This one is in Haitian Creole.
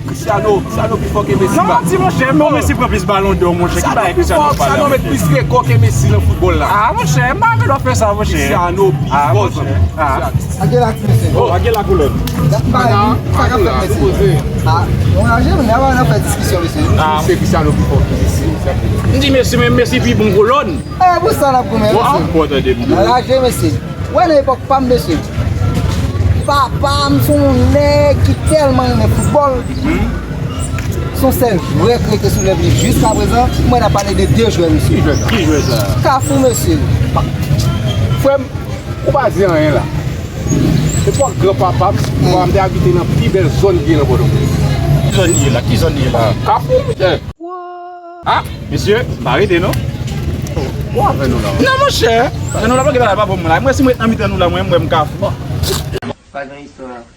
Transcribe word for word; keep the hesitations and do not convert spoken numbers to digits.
Cristiano, Cristiano pi fò ke Messi. Non, di monchè, men Messi pran plis balon dò, monchè. Ki bagay Cristiano pi fò, Cristiano met plis rekò ke Messi nan foutbòl la. Ah, monchè, m pa gen dwa fè sa, monchè. Cristiano pi fò, zanmi. Ah, monchè. Ah. Lage la ti mesye. Oh, lage la kolòn. Dat pa li, sa k ap fèt mesye. Ah, nou raje, men nou pa nan fè diskisyon mesye. Ah. Se Cristiano pi fò ke Messi. M di Messi, men Messi pi bon kolòn. Eh, pou sa n ap goumen mesye. Bon, ah, bon, tande m. Raje mesye. Wè nan epòk pa m mesye. Papa m se yon nèg ki tèlman renmen foutbòl. Se yon sèl jwè ki rete sou lèv li jiskaprezan. M wè n ap pale de de jwè mesye. Ki jwè sa? Ki jwè sa? Kafou mesye. Frè m, ou pa di anyen la. Epòk granpapa m, papa m te abite nan pi bèl zòn ki gen nan Pòtoprens. Ki zòn li ye la? Ki zòn li ye la? Kafou, monchè. Ah, mesye, m pa rete non. Ou avè nou la? Non, monchè. Nan nou la, pa gen la, pa bon, la. Mwen, si mwen ret nan mitan nou la, mwen, mwen, m ka fou. Pa gen istwa.